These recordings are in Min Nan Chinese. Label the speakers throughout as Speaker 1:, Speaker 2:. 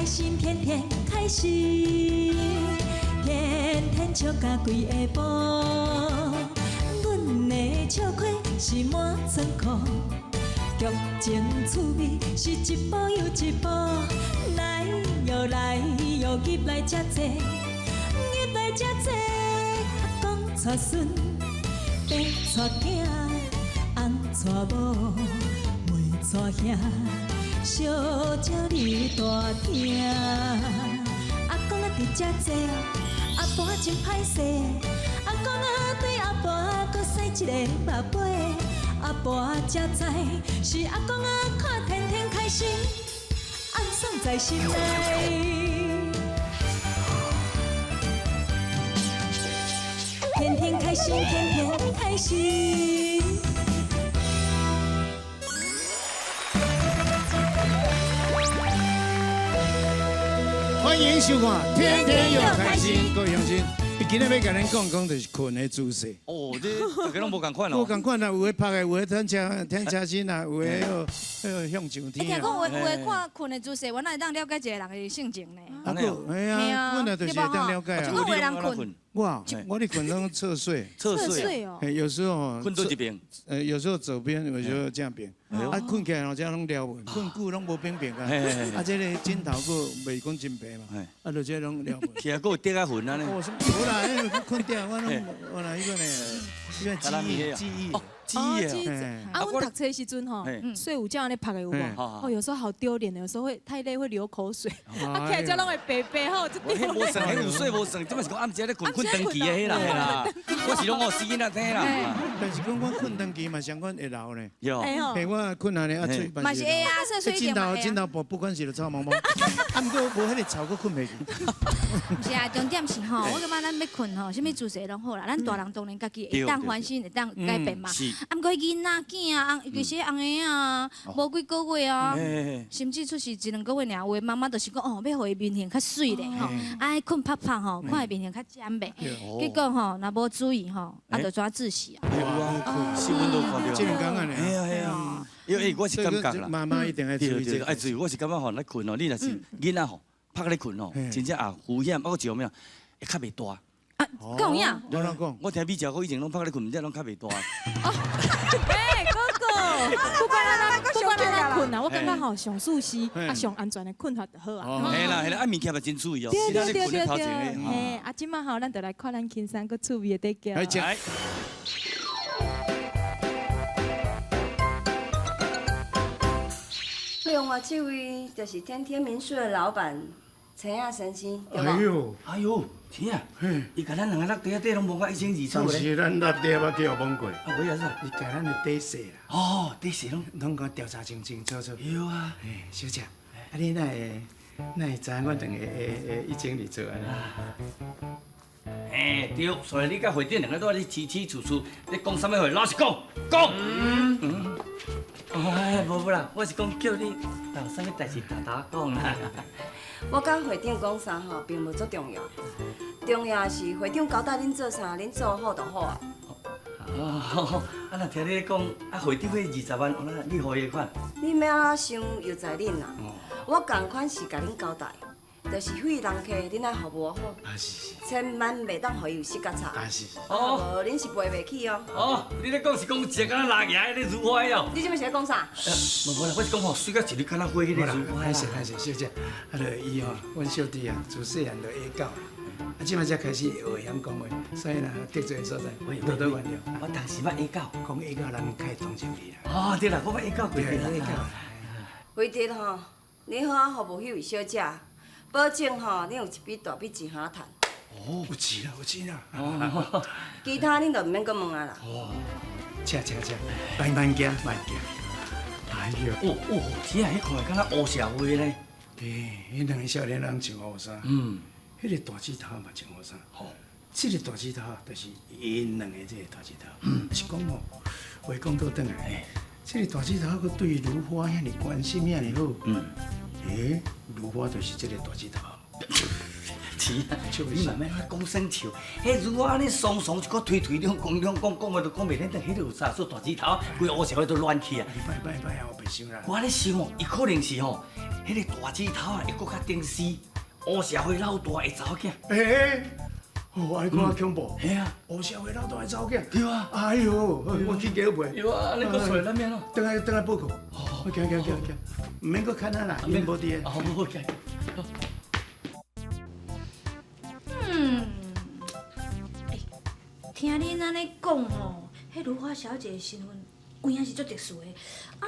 Speaker 1: 心，天天開心，天天笑甲規下晡。阮的笑虧是滿倉庫，劇情趣味是一步又一步。來喲來喲，入來遮濟，入來遮濟。阿公帶孫，爸帶囝，翁帶某，妹帶兄。小鸟伫大廳，阿公啊佇遮坐，阿婆真歹勢。阿公啊對阿婆閣使一个目尾，阿婆才知是阿公啊看天天開心，暗爽在心內。天天開心，天天開心。
Speaker 2: 歡迎收看《天天又開心》，各位鄉親，今日欲共恁講講就是睏的姿勢。
Speaker 3: 哦，這大家攏無仝款哦。
Speaker 2: 無仝款啊，有的拍的，有的天車天車身啊，有的彼向上天。
Speaker 4: 你聽講有的看睏的姿勢，我哪會當了解一個人的性情呢？
Speaker 2: 啊，嘿啊，本來就是會當了解啊。
Speaker 4: 就講有的人睏。
Speaker 2: 我咧睏攏側睡。
Speaker 3: 側睡
Speaker 4: 哦。
Speaker 2: 有時候
Speaker 3: 睏佗一邊？
Speaker 2: 有時候左邊，有時候正邊。啊，睏起來吼，這攏撩無，睏久攏無平平啊。啊，這个枕頭閣袂講真白嘛。啊，就這攏撩無。
Speaker 3: 起來閣有跌啊魂啊呢。
Speaker 2: 無啦，睏掉我攏我來彼個呢，彼個記憶記憶。
Speaker 3: 記憶
Speaker 5: 啊！阮讀冊時陣吼，睡午覺按呢拍的有無？哦，有時候好丟臉的，有時候會太累會流口水，啊，起來才攏會白白吼，這丟臉。
Speaker 3: 無算，彼有睡無算，這擺是講暗時咧睏睏長期的彼啦，啦。我是攏哦死囡仔聽啦。
Speaker 2: 但是講我睏長期嘛，相款會流呢。
Speaker 3: 有。
Speaker 2: 嘿，我睏安呢啊，喙
Speaker 4: 嘛是會啊，說水
Speaker 2: 枕頭枕頭布不管是就臭毛毛，啊，毋過無彼个臭，閣睏袂去。
Speaker 4: 毋是啊，重點是吼，我感覺咱欲睏吼，啥物姿勢攏好啦，咱大人當然家己會當反省，會當改變嘛。啊，毋過囡仔囝啊，尤其是翁的啊，無幾个月啊，甚至出世一兩个月爾，有的媽媽就是講哦，欲予伊面型較媠咧吼，愛睏拍拍吼，看伊面型較尖袂。結果吼，若無注意吼，啊，就怎窒息啊。
Speaker 3: 有啊，新聞都看著。
Speaker 2: 這樣講啊呢。
Speaker 3: 嘿啊嘿啊。因為我是感覺啦，
Speaker 2: 媽媽一定愛注意這個，
Speaker 3: 愛注意。我是感覺吼，咧睏哦，你若是囡仔吼，拍咧睏吼，真正也危險，啊，閣一個咩啊，會較袂大。
Speaker 4: 啊，敢有影？
Speaker 2: 我怎講？
Speaker 3: 我聽美食講以前攏拍咧睏，毋知攏較袂大。
Speaker 5: 欸，哥哥，不管咱不管咱睏啊，我感覺吼上舒適啊，上安全的睏法就好啊。
Speaker 3: 嘿啦嘿啦，啊物件嘛真注意哦。
Speaker 5: 對對對對對。嘿，啊，這擺吼，咱就來看咱輕鬆閣趣味的短劇。
Speaker 2: 來。
Speaker 6: 另外這位就是天天民宿的老闆陳亞先生，對無？
Speaker 2: 哎喲，
Speaker 3: 哎喲，天啊！伊共咱兩個落地底攏摸甲一清二楚
Speaker 2: 咧。是咱落地捌去予摸過。
Speaker 3: 啊，無也是。
Speaker 2: 伊共咱的底細啦。
Speaker 3: 哦，底細攏
Speaker 2: 攏共調查清清楚楚。
Speaker 3: 對啊。
Speaker 2: 嘿，小姐，啊你哪會哪會知影阮兩个會一清二楚按呢？
Speaker 3: 嘿，對，所以你佮會長兩个都咧起起楚楚，你講啥物話？老實講，講。嗯。哎，無無啦，我是講叫你有啥物代誌沓沓講啦。
Speaker 6: 我佮會長講啥吼，並無足重要，重要的是會長交代恁做啥，恁做好就好啊。
Speaker 3: 哦，啊，若聽你講，啊，會長彼20萬，你予伊款？
Speaker 6: 你欲按怎想，由在恁啦。我仝款是共恁交代，就是彼人客，恁愛服務好，千萬袂當予伊有失覺差。
Speaker 2: 啊是是。
Speaker 6: 哦，無恁是賠袂起哦。
Speaker 3: 哦，你咧講是講一个敢若拉牙彼个如花哦？
Speaker 6: 你這擺是咧講啥？
Speaker 3: 無啦，我是講吼，媠甲一个敢若花彼个如花。
Speaker 2: 歹勢歹勢，小姐，啊，就伊吼，阮小弟啊，自細漢就愛狗，啊，這擺才開始會學曉講話，所以啦，得罪的所在，多多原諒。
Speaker 3: 我當時捌愛狗，
Speaker 2: 講愛狗人較會同情你啦。
Speaker 3: 哦，對啦，我捌愛狗過對啦。
Speaker 6: 惠德吼，你好好服務彼位小姐，保證吼，你有一筆大筆錢通趁。
Speaker 2: 哦，有錢啦，有錢啦。
Speaker 6: 其他恁就毋免閣問啊啦。
Speaker 2: 哦，請請請，慢慢行，慢行。哎喲，
Speaker 3: 哦哦，天啊，彼看敢若烏社會咧。
Speaker 2: 對，彼兩个少年人真烏衫。嗯。彼个大指頭嘛真烏衫。吼。這个大指頭就是𪜶兩个這个大指頭。嗯。是講吼，話講倒轉來，這个大指頭閣對如花遐爾關心遐爾好。嗯。欸，如花就是這个大指頭。
Speaker 3: 是啊，你慢慢講耍笑，彼如果按呢爽爽一個推推兩講兩講，講話都講袂恁，等彼個有啥做大指頭，規個烏社會都亂去啊！
Speaker 2: 你擺擺擺啊，我白想啦。
Speaker 3: 我咧想哦，伊可能是吼，彼個大指頭啊，會閣較定時，烏社會老大的查某囝。
Speaker 2: 欸，哦，按呢講較恐怖。
Speaker 3: 嘿啊，
Speaker 2: 烏社會老大的查某囝。
Speaker 3: 對啊。
Speaker 2: 哎喲，我去加倍。
Speaker 3: 對啊，你閣出來咱面咯。
Speaker 2: 轉來轉來報告。我行行行行，毋免閣牽啊啦，𪜶無佇个。
Speaker 3: 好，好，行。
Speaker 4: 嗯，欸，聽恁按呢講吼，彼如花小姐的身份有影是足特殊的。啊，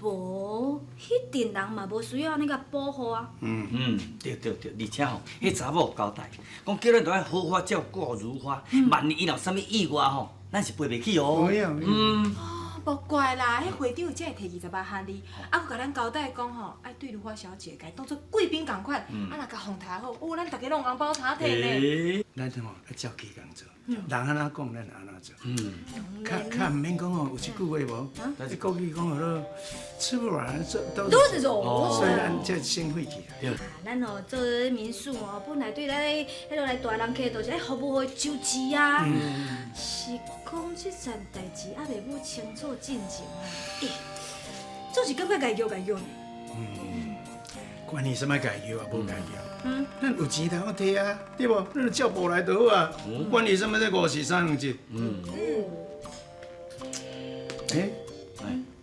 Speaker 4: 若無，彼陣人嘛無需要按呢共保護啊。
Speaker 3: 嗯嗯，對對對，而且吼，彼查某有交代，講叫咱著愛好好照顧如花，萬一伊若有啥物意外吼，咱是賠袂起哦。嗯。
Speaker 5: 無怪啦，彼會長才會提28項字，啊，閣共咱交代講吼，愛對如花小姐共伊當做貴賓仝款，啊，若共奉抬好，哦，咱逐家攏有紅包通摕呢。
Speaker 2: 咱吼愛照規工做，人按怎講，咱按怎做。嗯。較較毋免講哦，有一句話無？這國語講號吃不完，這
Speaker 4: 肚子肉。
Speaker 2: 所以咱這先廢去啦。
Speaker 4: 咱哦做民宿哦，本來對咱彼落來大人客都是愛服務予伊周至啊。是講這件代誌猶未母清楚進前啊，欸，總是感覺該叫該叫呢。
Speaker 2: 嗯，管伊啥物該叫啊，無該叫。嗯。咱有錢通好摕啊，對無？咱就照報來就好啊。管伊啥物這五時三兩日。嗯。欸？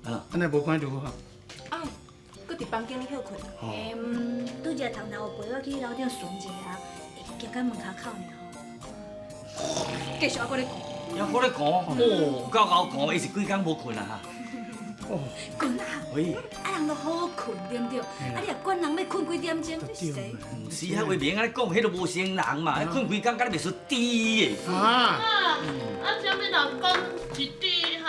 Speaker 2: 啊，按呢無看如何？
Speaker 5: 啊，閣佇房間咧歇睏。
Speaker 4: 嗯，拄才糖糖有陪我去樓頂巡一下，行到門跤口爾吼，繼續猶閣咧講。
Speaker 3: 猶閣咧講，哦，夠𠢕講，伊是規工無睏啊哈。
Speaker 2: 哦，
Speaker 4: 睏啊！
Speaker 3: 喂，
Speaker 4: 啊人都好睏對毋對？啊你若管人欲睏幾點鐘？你誰？
Speaker 3: 毋是啊，話袂按呢講，彼都無成人嘛，睏規工，敢你袂輸豬的。
Speaker 2: 啊！
Speaker 7: 啊，啥物人講是豬哈？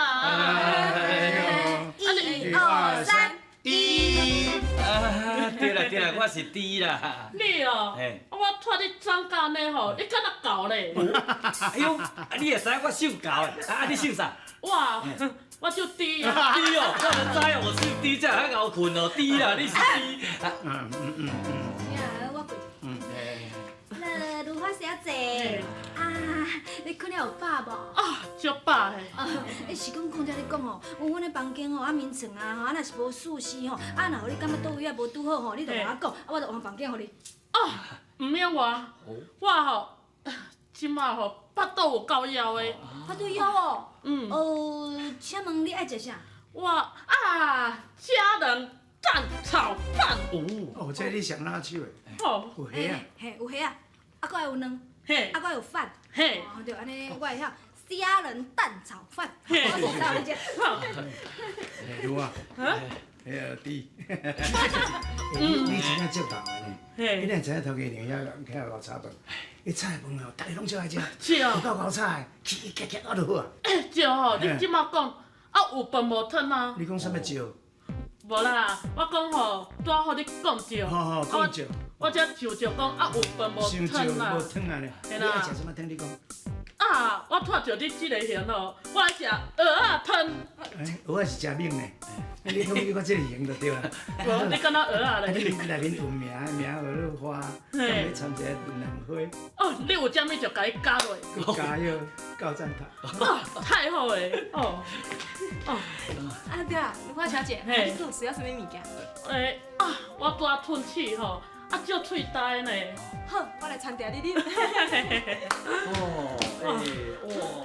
Speaker 4: 一二三，
Speaker 3: 一。啊，對啦對啦，我是豬啦。
Speaker 7: 你哦，我帶你長到按呢吼，你敢若狗咧？
Speaker 3: 哎喲，啊你會知我姓狗的？啊你姓啥？
Speaker 7: 我，我姓豬啊。
Speaker 3: 豬哦，我就知哦，我姓豬才會較𠢕睏哦，豬啦，你是豬。
Speaker 2: 嗯嗯嗯
Speaker 4: 嗯。我跪。嗯。那如花小姐，啊，你睏了有飽無？
Speaker 7: 啊，足飽的。
Speaker 4: 啊，欸，是講講才咧講吼，阮的房間吼，啊眠床啊吼，啊若是無舒適吼，啊若予你感覺佗位啊無拄好吼，你就共我講，啊我就換房間予你。
Speaker 7: 哦，毋免換，我吼，這馬吼腹肚有夠枵的。
Speaker 4: 腹肚枵哦。
Speaker 7: 嗯。
Speaker 4: 哦，請問你愛食啥？
Speaker 7: 我啊，蝦仁蛋炒飯。
Speaker 2: 哦，這你上拿手的。
Speaker 7: 哦。
Speaker 2: 有蝦啊。
Speaker 4: 嘿，有蝦啊，啊，閣有卵。
Speaker 7: 嘿。
Speaker 4: 啊，閣有飯。
Speaker 7: 嘿。
Speaker 4: 哦，對，按呢我會曉蝦仁蛋炒飯。
Speaker 7: 嘿。
Speaker 4: 我食。
Speaker 2: 有啊。彼個豬。你真正足沓的呢。你若知影頭家娘遐徛偌炒飯，彼炒的飯哦，逐个攏足愛食。
Speaker 7: 是哦。
Speaker 2: 有夠𠢕炒的，起起夾夾啊就好啊。
Speaker 7: 欸，對吼，你這馬講，啊有飯無湯啊？
Speaker 2: 你講啥物石？
Speaker 7: 無啦，我講吼，拄好你講著。
Speaker 2: 吼吼，講著。
Speaker 7: 我才想著講啊，有飯無湯啦。
Speaker 2: 無湯啊咧。你愛食啥物湯？你講。
Speaker 7: 啊，我拖著你這个型吼，我愛食蚵仔湯。
Speaker 2: 欸，蚵仔是誠猛呢。你講你講這个型就對啦。
Speaker 7: 無，你敢若蚵仔咧？
Speaker 2: 你內面有名，名叫做花，佮摻一个蘭花。
Speaker 7: 哦，你有啥物就共伊加落。
Speaker 2: 加迄个高贊塔。
Speaker 7: 哦，太好个，哦，哦。
Speaker 5: 啊對啊，如花小姐，你閣有需要啥物物件？
Speaker 7: 欸啊，我拄仔吞齒吼。啊，足喙焦呢。
Speaker 5: 好，我來摻茶你啉。
Speaker 3: 哦，欸，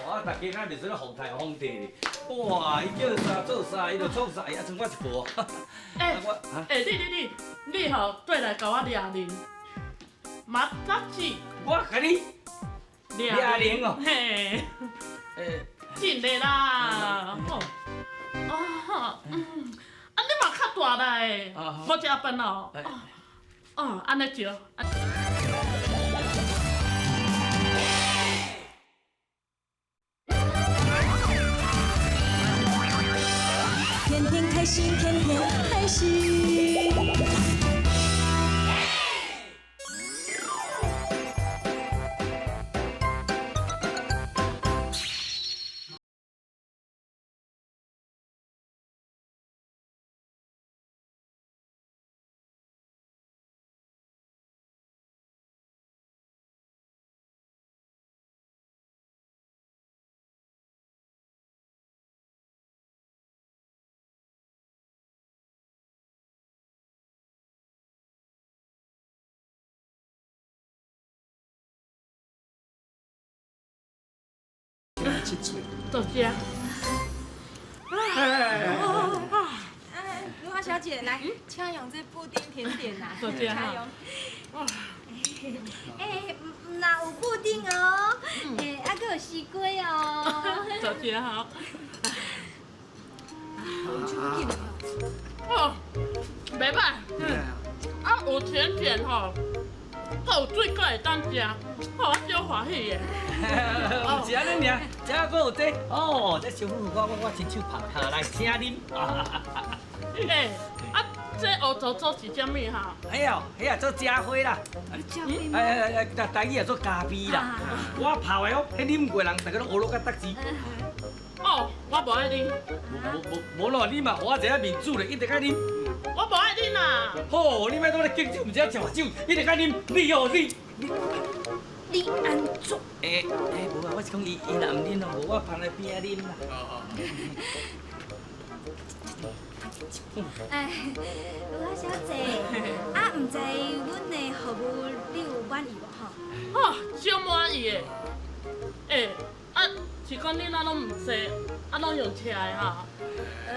Speaker 3: 哇，啊，大家敢袂使咧哄抬哄地咧。哇，伊叫啥做啥，伊就創啥，啊，賰我一步。
Speaker 7: 欸，欸，你你你，你吼對來共我掠奶，馬扎子。
Speaker 3: 我共你掠奶哦。
Speaker 7: 嘿。欸，真的啦。哦，啊，啊，你嘛較大力的，無食飯哦。哦，按呢對。
Speaker 1: 天天開心，天天開心。
Speaker 2: 一喙。
Speaker 7: 多谢。
Speaker 5: 如花小姐，来，请用这布丁甜点啦。
Speaker 7: 多谢哈。
Speaker 4: 欸，毋若有布丁哦，欸，啊，阁有西瓜哦。
Speaker 7: 多谢哈。哦，袂歹。啊，有甜点吼，阁有水果会当食，我足欢喜的。
Speaker 3: 毋是按呢尔，遮阁有这，哦，这烧粉我亲手拍，好来请啉。
Speaker 7: 欸，啊，这乌糟糟是啥物哈？
Speaker 3: 哎哟，彼啊做遮花啦。哎哎哎，台语也做咖啡啦。我泡的哦，彼啉过人，大家拢学落甲得志。
Speaker 7: 哦，我无爱啉。
Speaker 3: 无无咯，你嘛予我一下面子咧，一定爱啉。
Speaker 7: 我无爱啉啦。
Speaker 3: 好，你莫倒咧敬酒，毋知影食偌酒，一定爱啉。你哦，你。
Speaker 4: 你按怎？
Speaker 3: 欸欸，无啊，我是讲伊伊若毋啉哦，无我放咧边仔啉啦。
Speaker 2: 哦哦。
Speaker 4: 哎，如花小姐，啊，毋知阮的服务你有满意无吼？
Speaker 7: 哦，足满意的。欸，啊，是讲恁啊拢毋坐，啊拢用车的哈？
Speaker 2: 阮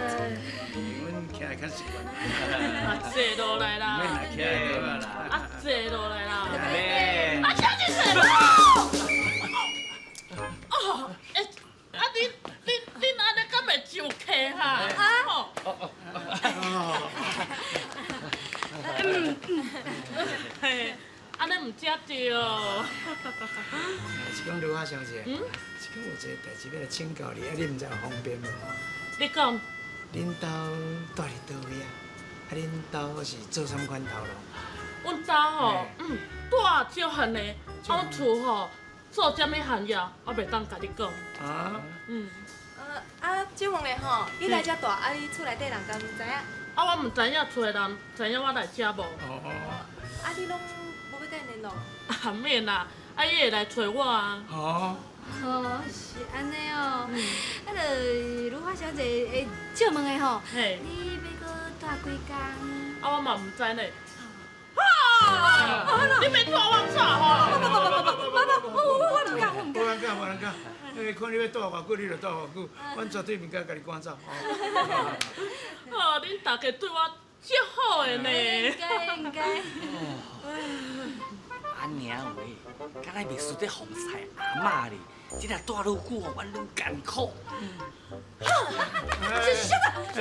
Speaker 2: 徛的较习惯。
Speaker 7: 啊，坐落来啦。
Speaker 2: 免啦，徛的好啦。
Speaker 7: 啊，坐落来啦。
Speaker 3: 免。
Speaker 7: 啊，请你坐。哦，欸，啊恁按呢敢袂上客哈？啊。
Speaker 2: 哦。
Speaker 7: 嘿，按呢毋才对。
Speaker 2: 是讲如花小姐，是讲有一个代志欲来请教你，啊，你毋知有方便无？
Speaker 7: 你讲。
Speaker 2: 恁兜住伫佗位啊？啊，恁兜是做啥物款头路？
Speaker 7: 阮兜吼，住少汉的，啊，阮厝吼做啥物行业，我袂当共你讲。
Speaker 2: 啊？
Speaker 7: 嗯。
Speaker 5: 啊，请问咧吼，你来遮住，啊，你厝内底人敢毋知影？
Speaker 7: 啊，我毋知影厝的人知影我来遮无？
Speaker 2: 哦。
Speaker 5: 啊，你拢无欲共𪜶联络？
Speaker 7: 啊，免啦，啊，伊会来揣我啊。
Speaker 2: 哦。
Speaker 4: 哦，是按呢哦。啊，就如花小姐会借问的吼，你欲阁住几工？
Speaker 7: 啊，我嘛毋知呢。哈！你欲带我走吼？
Speaker 4: 不不不不不不不，我毋敢，我毋敢。
Speaker 2: 无人敢，无人敢。看你欲住偌久，你就住偌久，阮绝对毋敢共你赶走。
Speaker 7: 哦，恁大家对我足好的呢。
Speaker 4: 应该应该。
Speaker 3: 按呢话，敢若袂输得奉菜阿嬷咧。这若住愈久哦，阮愈艰苦。
Speaker 4: 是啥个？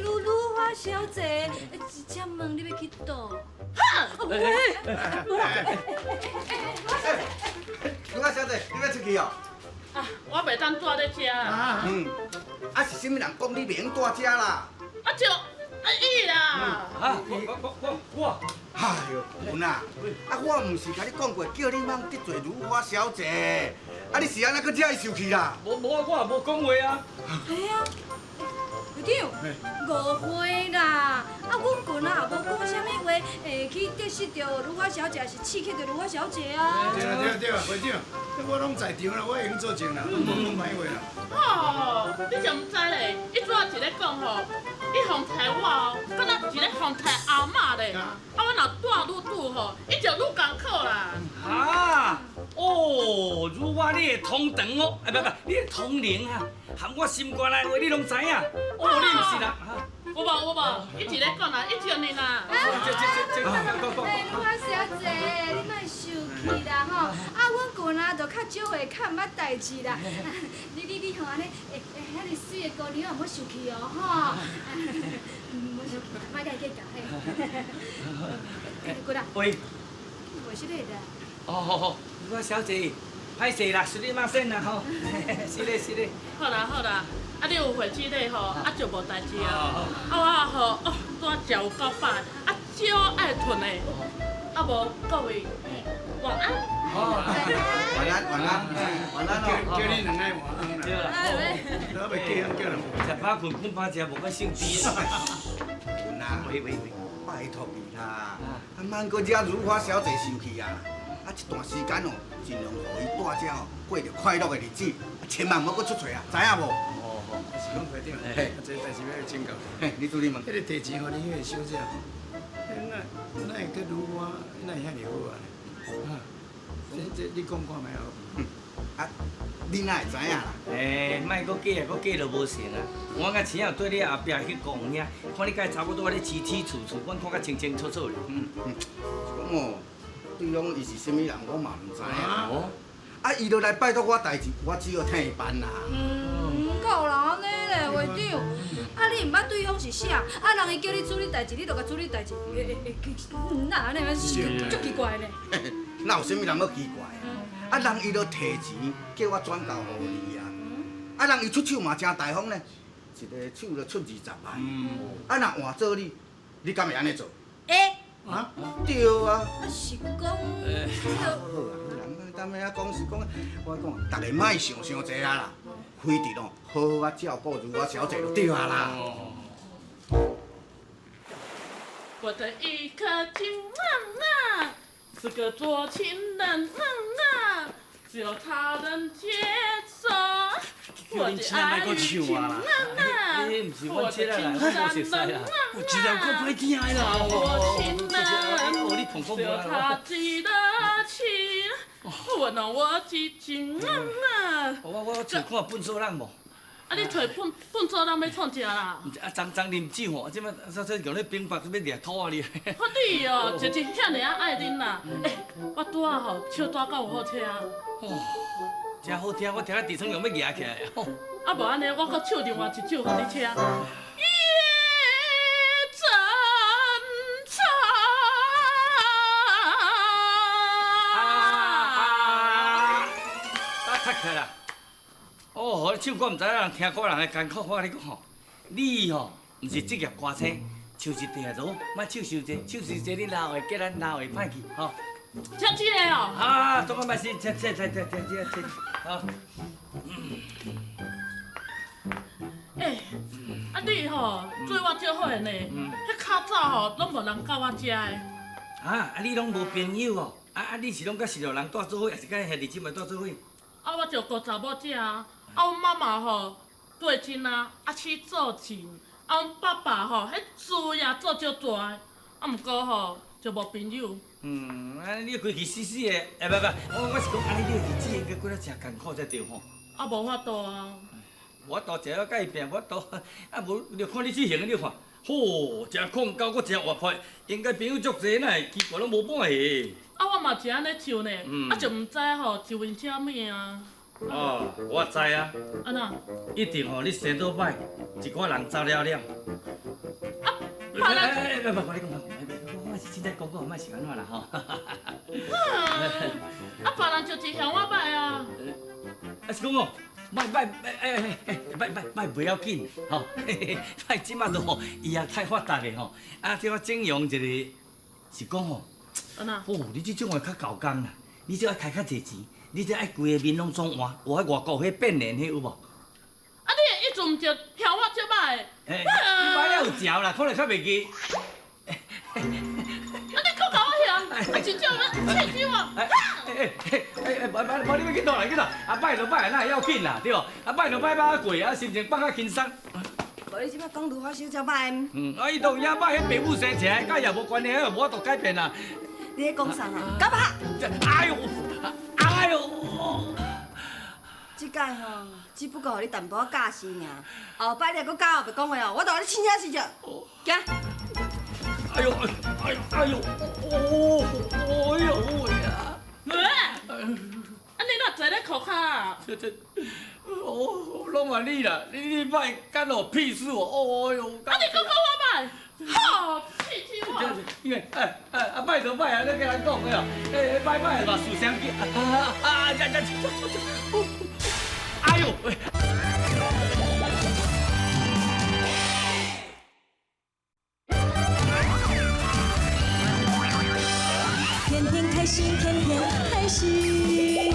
Speaker 4: 如如花小姐，请问你欲去佗？
Speaker 7: 哈！
Speaker 8: 如花小姐，你欲出去哦？
Speaker 7: 啊，我袂当住咧遮。
Speaker 8: 嗯，啊是啥物人讲你袂用住遮啦？
Speaker 7: 啊就啊伊啦。
Speaker 3: 啊，我。
Speaker 8: 哎呦，文啊，啊我毋是共你讲过，叫你莫得罪如花小姐，啊你是按怎阁惹伊受气啦？
Speaker 3: 无无，我也无讲话啊。
Speaker 4: 嘿啊，会长，误会啦，啊，阮近啊也无讲啥物话，会去得失著如花小姐，是刺激著如花小姐啊。
Speaker 2: 对啊对啊对啊，会长，我拢在场啦，我会用作证啦，拢无讲歹话啦。
Speaker 7: 哦，你就毋知咧，伊拄仔一咧讲吼，伊奉菜我哦，敢若一个奉菜阿嬷咧，啊，我若住愈久吼，伊就愈艰苦啦。
Speaker 3: 啊，哦，如花你的通肠哦，哎不不，你的通灵啊，含我心肝内话你拢知影。哦，你毋是啦。
Speaker 7: 有无有无，伊一咧讲啦，伊笑你啦。
Speaker 4: 哎，如花小姐，你莫受气啦吼！啊，阮近啊，就较少会较毋捌代志啦。你吼按呢，会遐尔媠的姑娘，莫受气哦吼。莫受气，莫共伊计较嘿。过来。
Speaker 3: 喂。
Speaker 4: 袂失礼的。
Speaker 3: 哦好好，如花小姐，歹势啦，すみません啦吼。是嘞是嘞。
Speaker 7: 好啦好啦。啊，你有回去咧吼，啊就无代志啊。啊，我吼哦，拄仔食有够饱，啊少爱困的。啊无各位晚安。
Speaker 8: 晚安晚安晚安
Speaker 2: 哦，叫你两个晚安啦。
Speaker 3: 对啦。
Speaker 2: 我袂叫人叫人。
Speaker 3: 食饱困，困饱食，无较性低。
Speaker 8: 文啊，
Speaker 3: 喂喂喂，
Speaker 8: 拜托你啦，啊，莫阁惹如花小姐生气啊！啊，这段时间哦，尽量予伊住遮哦，过著快乐的日子，千万莫阁出错啊，知影无？
Speaker 2: 是讲会长，啊，这代志欲来请教。
Speaker 8: 嘿，你注意问。
Speaker 2: 彼个提钱予恁彼个小姐吼，哪会阁如花，哪会遐尔好啊？哈，这你讲看觅好？
Speaker 8: 啊，你哪会知影啦？
Speaker 3: 欸，莫阁假啊，阁假就无成啊！我甲钱仔对你后壁去公遐，看你佮查某拄仔咧起起厝厝，阮看甲清清楚楚咧。
Speaker 8: 嗯，讲哦，对方伊是啥物人，我嘛毋知影。哦。啊，伊就来拜托我代志，我只好替伊办啦。
Speaker 4: 够啦，按呢咧，会长。啊，你毋捌对方是啥？啊，人伊叫你处理代志，你就共处理代志。哪按呢？足奇怪呢。
Speaker 8: 哪有啥物人阁奇怪？啊，人伊就提钱叫我转交予你啊。啊，人伊出手嘛真大方呢，一个手就出20万。啊，若换做你，你敢会按呢做？
Speaker 4: 会。
Speaker 8: 啊？对啊。
Speaker 4: 啊，是讲。
Speaker 8: 好啊，好啊，当下讲是讲，我讲，逐家莫想伤济啊啦，非得哦，好好啊照顾如我小姐就对啊啦。
Speaker 7: 我的一颗情啊，是个多情人啊，只有他能接受。我的爱情啊，我的情人啊，
Speaker 3: 有一条阁歹听的啦。
Speaker 7: 我情人，只有他记得起。我让我激情啊！
Speaker 3: 我找看笨手人无？
Speaker 7: 啊，你揣笨笨手人欲创啥啦？
Speaker 3: 啊，昨昨啉酒吼，这摆这用咧冰棒欲掠土啊你！
Speaker 7: 我你哦，就是遐尔仔爱啉啦。欸，我拄仔吼唱歌够有好听。
Speaker 3: 哦，真好听，我听到伫床上欲举起来。
Speaker 7: 啊，无按呢，我阁唱另外一首予你听。夜真长。
Speaker 3: 啊，起来啦！哦，你唱歌毋知影人听歌人的艰苦，我共你讲吼，你吼毋是职业歌星，唱一定就好，莫唱伤济，唱伤济你老会叫咱老会歹去吼。
Speaker 7: 唱这个哦。
Speaker 3: 啊，总共嘛是唱唱唱唱唱这唱，好。
Speaker 7: 欸，啊你吼对我足好的呢，彼较早吼拢无人佮我食的。
Speaker 3: 啊，啊你拢无朋友哦？啊啊你是拢佮熟路人蹛做伙，抑是佮兄弟姊妹蹛做伙？
Speaker 7: 啊，我就顾查某食啊，啊，阮妈妈吼对亲啊，啊去做钱，啊，阮爸爸吼彼事业做足大的，啊，毋过吼就无朋友。
Speaker 3: 嗯，啊，你规气死死的，欸，不不，我是讲，按呢你的日子应该过得诚艰苦才对吼。
Speaker 7: 啊，无法度啊。
Speaker 3: 无法度，食了佮伊拼，无法度。啊，无，你看你这型，你看，吼，诚控高，阁诚活泼，应该朋友足济，哪会奇怪拢无半个。
Speaker 7: 啊，我嘛是按呢唱呢，啊就毋知吼是为啥物啊。
Speaker 3: 哦，我知啊。
Speaker 7: 按怎？
Speaker 3: 一定吼，你生倒歹，一寡人走了了。
Speaker 7: 啊，
Speaker 3: 哎哎，不不，你讲，我是凊彩讲讲，莫是按怎啦吼。
Speaker 7: 啊，别人就是嫌我歹啊。
Speaker 3: 啊是讲哦，歹歹哎哎哎，歹歹歹袂要紧，吼，歹这马都吼医学太发达咧吼，啊，这我整容一个是讲吼。哦，你这种的较厚工啦，你这爱开较济钱，你这爱规个面拢总换，有彼外国彼变脸彼有无？
Speaker 7: 啊，你的意思毋就嫌我足歹？
Speaker 3: 嘿，你歹了有嚼啦，可能较袂记。
Speaker 7: 啊，你阁共我嫌，真正欲气死我！
Speaker 3: 哎哎哎哎，无无你欲去佗来去佗？啊，歹就歹，哪会要紧啦，对无？啊，歹就歹歹过，啊，心情放较轻松。
Speaker 6: 无你这摆讲如花小姐歹？
Speaker 3: 嗯，啊，伊当影歹，彼爸母生起来，佮伊也无关系，无法度改变啦。
Speaker 6: 你咧讲啥啊？干嘛？
Speaker 3: 哎呦，哎呦！
Speaker 6: 这届吼，只不过予你淡薄仔教示尔，后摆你若阁敢后白讲话哦，我就予你凊彩死着。行。
Speaker 3: 哎呦，哎呦，哎呦，哦，哎呦喂啊！
Speaker 7: 喂，啊你哪坐咧涂跤啊？
Speaker 3: 这这，哦，拢嘛你啦，你歹干我屁事哦！哦哟，
Speaker 7: 啊你阁讲我歹？好，气死我！
Speaker 3: 因为哎哎啊，歹就歹啊，你共人讲的哦，哎歹歹嘛，思想去啊啊这这这这这，哎呦！
Speaker 1: 天天开心，天天开心。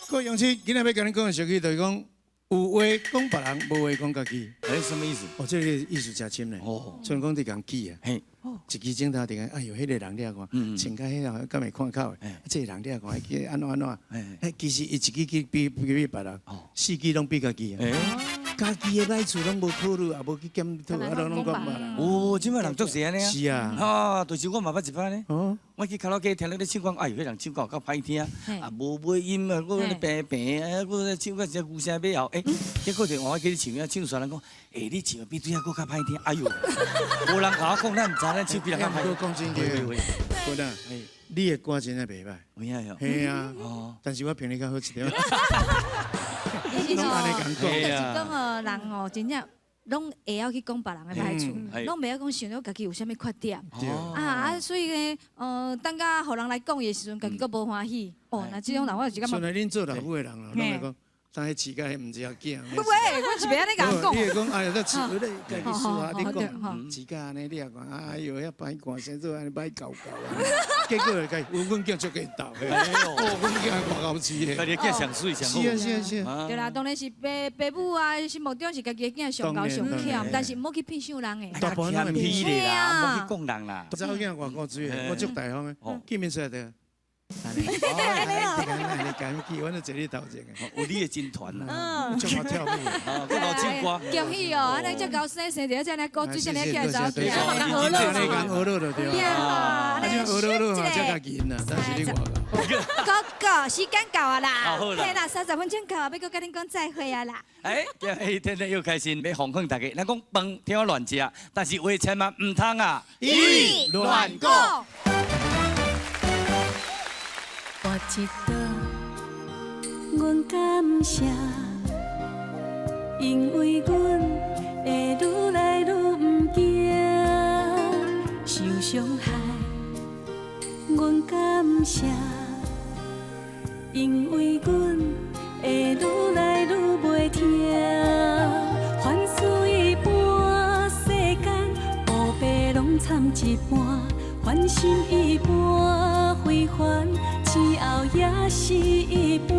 Speaker 2: 各位乡亲，今仔欲共恁讲的俗语就是讲，有话讲别人，无话讲家己。
Speaker 3: 欸，什么意思？
Speaker 2: 哦，这个意思真深咧。哦。像讲伫共记啊，嘿，一支镜头伫讲，哎哟，彼个人你看，穿甲彼个敢会看口的，这个人你看，按怎按怎？哎，其实伊一支支比比别人，四支拢比家己啊。家己的歹處攏無考慮，也無去檢討，啊，攏講別人。
Speaker 3: 哦，這擺人足濟按呢啊。
Speaker 2: 是啊。
Speaker 3: 啊，就是我嘛捌一擺呢。我去卡拉 OK 聽恁咧唱歌，哎呦，彼人唱歌有夠歹聽，啊，無尾音啊，閣咧平平，啊，閣咧唱到一個牛聲馬喉，結果就我去唱啊，唱煞人講，欸，你唱的比對仔閣較歹聽，哎呦，無人共我講，咱毋知咱唱比人較歹。
Speaker 2: 講真嘅，君啊，你的歌真正袂歹，
Speaker 3: 有影喲。
Speaker 2: 嘿啊，但是我評你較好一點。
Speaker 4: 其實
Speaker 2: 攏按呢共
Speaker 4: 就是
Speaker 2: 講。
Speaker 4: 講哦，人哦，真正攏會曉去講別人的歹處，攏袂曉講想著家己有啥物缺點。啊，所以呢，等甲予人來講伊的時陣，家己閣無歡喜。哦，那這種人我就是感覺。
Speaker 2: 像恁做老母的人哦，攏會講。但彼飼甲彼毋是仔囝。
Speaker 4: 不會，我是袂按呢共講。
Speaker 2: 你會講，哎呀，這飼，你家己私下你講，飼甲按呢，你也講，哎喲，遐歹看，生做按呢歹搞搞啊。結果會家，阮囝足會鬥的，哦，阮囝外𠢕飼的。
Speaker 3: 家己囝上媠上好。
Speaker 2: 是啊是啊是啊。
Speaker 4: 對啦，當然是爸爸母啊，心目中是家己的囝上𠢕上巧，但是毋好去騙傷人的。
Speaker 2: 大部分攏會
Speaker 3: 騙的啦，毋好去講人啦。
Speaker 2: 查某囝外夠水的，我足大方的，見面出來就。按呢，你敢去，阮就坐你頭前的。
Speaker 3: 有你的真團
Speaker 4: 啊！
Speaker 2: 足愛跳舞，
Speaker 3: 閣𠢕唱歌。
Speaker 4: 恭喜哦！按呢這𠢕生生佇遮呢，古水這呢起來走
Speaker 2: 對，按呢講學樂就對啊。啊，這學樂樂哈，才較緊啊，但是你外𠢕。
Speaker 4: 哥哥，時間到啊啦，嘿啦，30分鐘到啊，欲閣共恁講再會啊啦。
Speaker 3: 哎，今日天天又開心，欲奉勸大家，咱講飯聽我亂食，但是話千萬毋通啊，
Speaker 4: 伊
Speaker 3: 亂講。
Speaker 1: 跋一倒，阮感謝，因為阮會愈來愈毋驚受傷害。阮感謝，因為阮會愈來愈袂疼。凡事一般，世間烏白攏摻一半，凡心一般非凡。之後也是一般。